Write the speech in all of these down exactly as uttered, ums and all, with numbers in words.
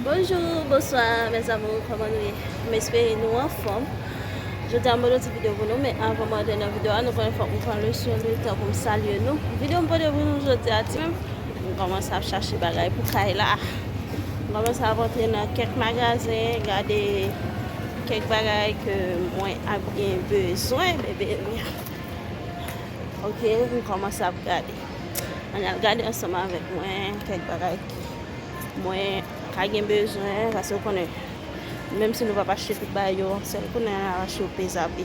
Bonjou, bonswa, mes amours, kòman nou ye? M espere nou anfòm. Jodi a, m pote yon ti videyo pou nou, men avan m antre nan videyo a, nou konnen fòk m pran le swen, le tan pou m salye nou. Videyo m pote pou nou jodi a, ti menm, m kòmanse ap chache bagay pou kay la. M kòmanse ap antre nan kèk magazen, gade kèk bagay ke mwen ap gen bezwen, bebe. Ok, m kòmanse ap gade. Ann al gade ansanm avèk mwen kèk bagay ki mwen ka gen bezwen, paske w konnen, menm si nou p ap achte tout bagay yo yon sèl kou, n a achte yo pezape.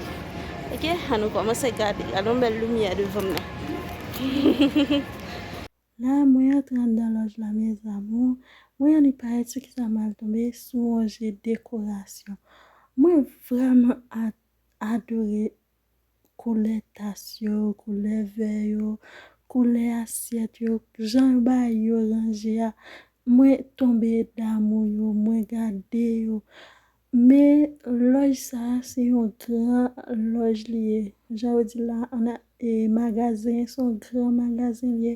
Ok, ann nou kòmanse gade. Gade yon bèl limyè devan m nan. La, mwen antre anndan lòj la, mes amours. Mwen annik parèt sou kisa m al tonbe, sou yon je dekorasyon. Mwen vrèman a- adore koulè tas yo, koulè vè yo, koulè asyèt yo, jan yo bay yo ranje a. Mwen tonbe damou yo, mwen gade yo. Men lòj sa a se yon gran lòj li ye. Jan yo di la, ann a- e, magazen, se yon gran magazen li ye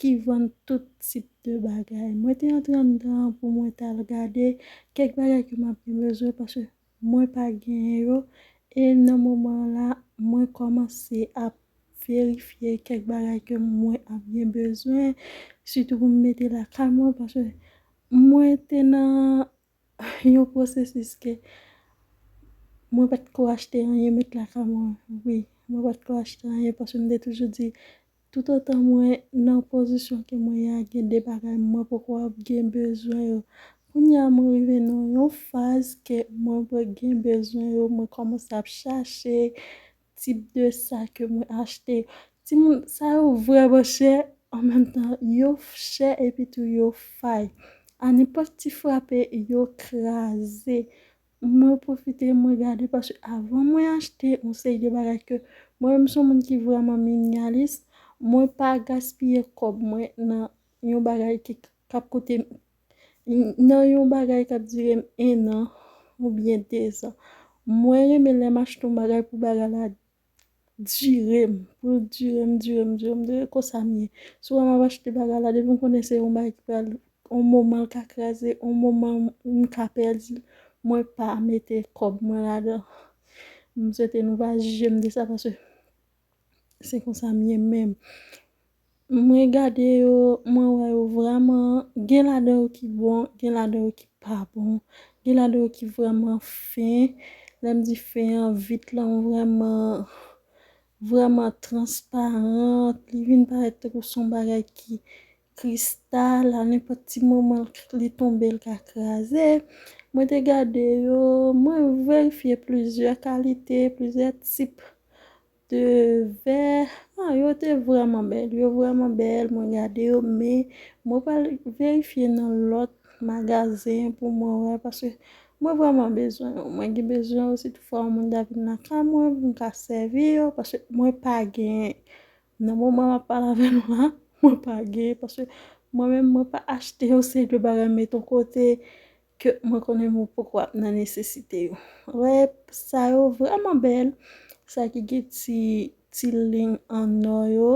ki vann tout tip de bagay. Mwen te antre anndan pou mwen t al gade kèk bagay ke m ap gen bezwen, paske mwen pa genyen yo. E nan moman la, mwen kòmanse ap verifye kèk bagay ke mwen ap gen bezwen, sitou pou m mete lakay mwen, paske mwen te nan yon pwosesis ke mwen pa t ko achte anyen met lakay mwen. Wi, mwen pa t ko achte anyen, paske m te toujou di, toutotan mwen nan pozisyon ke mwen ye a, gen de bagay mwen poko ap gen bezwen yo. Kounye a, mwen rive nan yon faz ke mwen pa gen bezwen yo, mwen kòmanse ap chache tip de sa ke mwen achte. Timoun, sa yo vrèman chè, an menm tan, yo chè epi tou yo fay. A nenpòt ti frape, yo kraze. Mwen pwofite, mwen gade, paske avan mwen achte yon seri de bagay ke mwen menm se yon moun ki vrèman minyalis, mwen pa gaspiye kòb mwen nan yon bagay ki k ap koute m, nan yon bagay k ap dire m en an oubyen de zan. Mwen renmen lè m achte yon bagay pou bagay la dire m, pou l dire m, dire m, dire m, dire konsa m ye. Sou a m ap achte bagay la, depi m konnen se yon bagay ki pral, yon moman l ka kraze, yon moman m ka pèdi l, mwen pa mete kòb mwen ladan. M swete nou pa jije m de sa, paske se konsa m ye menm. Mwen gade yo, mwen wè yo vrèman, gen ladan yo ki bon, gen ladan yo ki pa bon, gen ladan yo ki vrèman fen. Lè m di fen an, vit lan vrèman, vrèman transparan, li vin parèt tankou se yon bagay ki kristal, a nenpòt ti moman li tonbe, l ka kraze. Mwen te gade yo, mwen verifye plizyè kalite, plizyè tip de vè. Ah, yo te vrèman bèl, yo vrèman bèl, mwen gade yo, men mwen pral verifye nan lòt magazen pou mwen wè, paske mwen vrèman bezwen yo. Mwen gen bezwen yo, si toutfwa yon moun ta vin lakay mwen, pou m ka sèvi yo, paske mwen pa gen, nan moman m ap pale avè nou la, mwen pa gen, paske mwen menm, mwen pa achte yon seri de bagay, met yon kote, ke mwen konnen mwen poko ap nan nesesite yo. Wè, sa yo vrèman bèl, sa ki gen ti, ti liy an nò yo,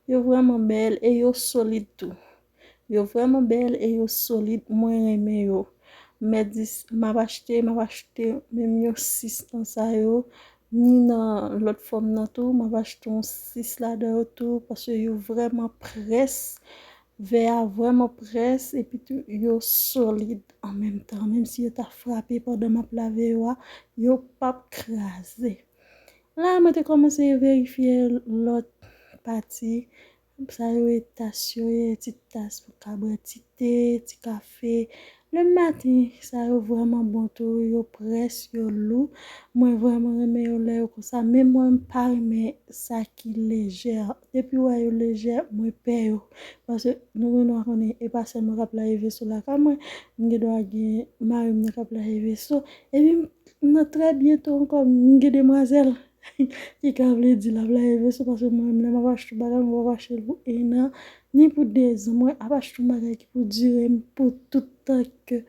yo vrèman bèl e yo solid tou. Yo vrèman bèl e yo solid, mwen renmen yo. Mèt di, m ap achte, m ap achte menm yon sis nan sa yo, ni nan lòt fòm nan tou, m ap achte yon sis ladan yo tou, paske yo vrèman près. Vè a vrèman près, epi tou yo solid an menm tan. Menm si yo ta frape pandan m ap lave yo a, yo p ap kraze. La, mwen te kòmanse verifye lòt pati. Sa yo ye tas yo ye, ti tas pou ka bwè ti te, ti kafe. Le maten, sa yo vrèman bon tou, yo près, yo lou. Mwen vrèman renmen yo lè yo konsa, men mwen m pa renmen sa ki lejè. Depi w wè yo lejè, mwen pè yo. Paske nou menm nou konnen, e pa sèlman k ap lave veso lakay mwen, m gen dwa gen mari m nan k ap lave veso. Epi m nan trè byento ankò, m gen demwazèl ki ka vle di l ap lave veso, paske mwen menm lè m ap achte bagay, mwen p ap achte l pou en an, ni pou de zan. Mwen ap achte yon bagay ki pou dire m pou tout tan ke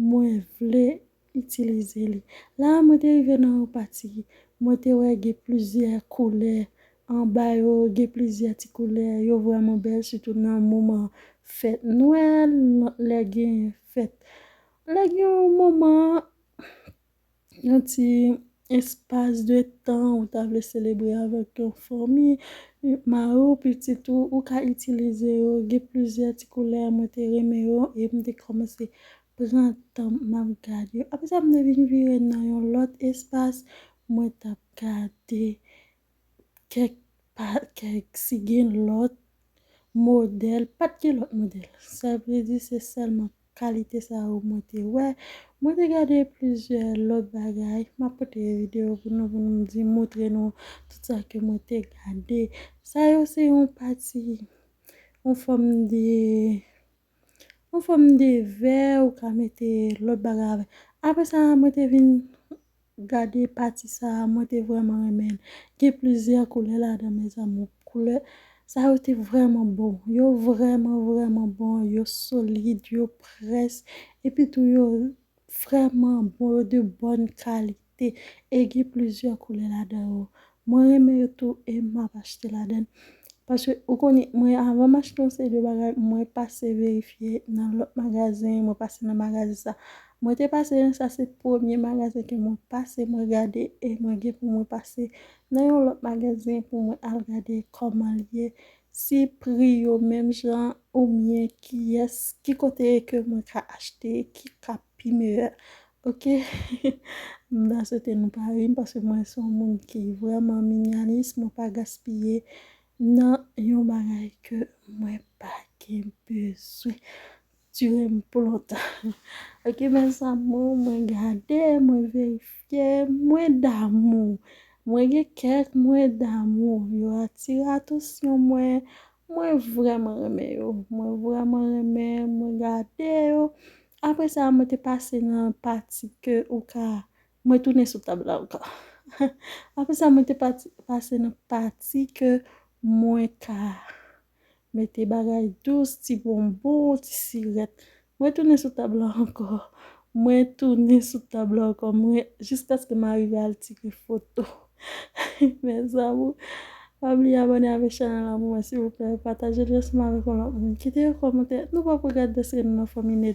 mwen vle itilize li. La, mwen te rive nan yon pati, mwen te wè gen plizyè koulè anba yo, gen plizyè ti koulè, yo vrèman bèl, sitou nan moman fèt Nwèl, lè gen fèt Lè gen yon moman, yon ti espas de tan ou ta vle selebre avèk yon fanmi, mari w, pitit ou, ou ka itilize yo. Gen plizyè ti koulè mwen te renmen yo e m te kòmanse pran tan m ap gade yo. Apre sa, m te vin vire nan yon lòt espas, mwen t ap gade kèk pa, kèk si gen lòt modèl, pa t gen lòt modèl. Sa vle di se sèlman kalite sa yo mwen te wè. Mwen te gade plizyè lòt bagay. M ap pote videyo pou nou, pou nou di, montre nou tout sa ke mwen te gade. Sa yo se yon pati, yon fòm de, yon fòm de vè, ou ka mete lòt bagay avè. Apre sa, mwen te vin gade pati sa a, mwen te vrèman renmen l. Gen plizyè koulè ladan, mes amours. Koulè sa yo te vrèman bon. Yo vrèman, vrèman bon. Yo solid, yo près. Epi tou, yo vrèman bon, yo de bòn kalite. E gen plizyè koulè ladan yo. Mwen renmen yo tou e m ap achte ladan. Paske ou konnen, mwen, avan m achte yon seri de bagay, mwen pase verifye nan lòt magazen, mwen pase nan magazen sa. Mwen te pase nan sa, se premye magazen ke mwen pase, mwen gade e mwen gen pou mwen pase nan yon lòt magazen pou mwen al gade kòman l ye, si pri yo menm jan oubyen kiyès, ki kote ke mwen ka achte, ki ka pi meyè. Ok? M ta swete nou pa ri m paske mwen se yon moun ki vrèman minimalis, mwen pa gaspiye nan yon bagay ke mwen pa gen bezwen. Dire m pou lontan. Ok, mes amours, mwen gade, mwen verifye, mwen damou. Mwen gen kèk, mwen damou. Yo atire atansyon mwen. Mwen vrèman renmen yo. Mwen vrèman renmen, mwen gade yo. Apre sa, mwen te pase nan pati ke ou ka, mwen tounen sou tab la ankò. Apre sa, mwen te pati, pase nan pati ke mwen ka mete bagay dous, ti bonbon, ti sirèt. Mwen tounen sou tab la ankò. Mwen tounen sou tab la ankò. Mwen, jiskaske m arive al tire foto. Mes amours, pa bliye abòne avèk chanèl la pou mwen, silvouplè. Pataje l ansanm avèk yon lòt moun. Kite yon kòmantè. Nou p ap regrèt dèske nou nan fanmi Nedj.